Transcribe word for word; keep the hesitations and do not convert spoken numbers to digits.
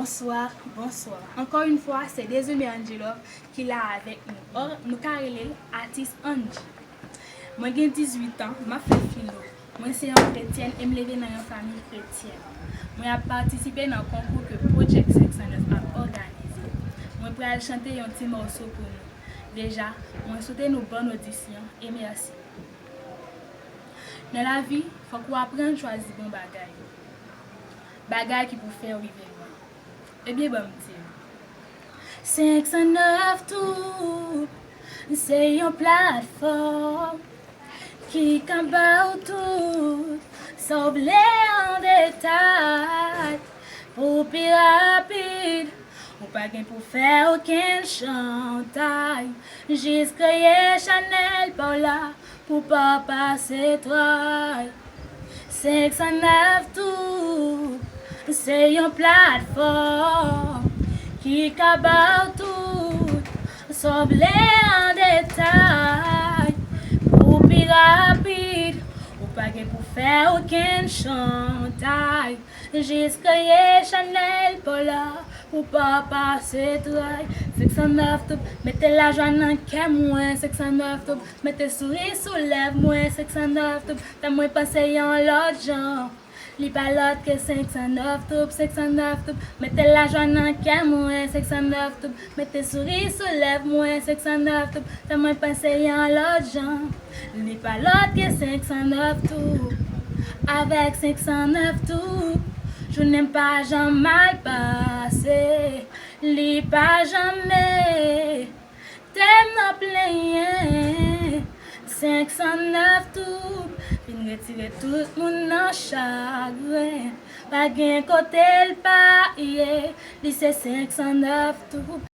Bonswa, bonswa. Ankò yon fwa, se Désiré Angelov ki la avèk nou. Or, nou ka rele l atis Angie. Mwen gen dizuit an, m ap fè filo. Mwen se yon kretyèn e m leve nan yon fanmi kretyèn. Mwen ap patisipe nan konkou ke Project senk san nèf ap òganize. Mwen pral chante yon ti mòso pou nou. Deja, mwen swete nou bòn odisyon e mèsi. Nan lavi, fòk ou aprann chwazi bon bagay. Bagay ki pou fè w rive lwen. Ebyen, ban m di w. Senk san nèf Troupe, se yon platfòm ki ka ba w tout sa w vle an detay. Pou pi rapid, ou pa gen pou fè okenn chantay. Jis kreye chanèl pa w la pou pa pase tray. Senk san nèf Troupe, se yon platfòm ki ka ba w tout sa w vle an detay. Pou pi rapid, ou pa gen pou fè okenn chantay. Jis kreye chanèl pa w la pou pa pase tray. Senk san nèf Troupe, mete lajwa nan kè mwen. Senk san nèf Troupe, mete souri sou lèv mwen. Senk san nèf Troupe, fè mwen panse yon lòt jan. Li pa lòt ke senk san nèf Troupe, senk san nèf Troupe, mete lajwa nan kè mwen. Senk san nèf Troupe, mete souri sou lèv mwen. Senk san nèf Troupe, fè mwen panse yon lòt jan. Li pa lòt ke senk san nèf Troupe. Avèk senk san nèf Troupe, jounen m pa janm mal pase. Li pa janm mete m nan plenyen. Senk san nèf Troupe vin retire tout moun nan chagren. Pa gen kote l pa ye. Li se senk san nèf Troupe,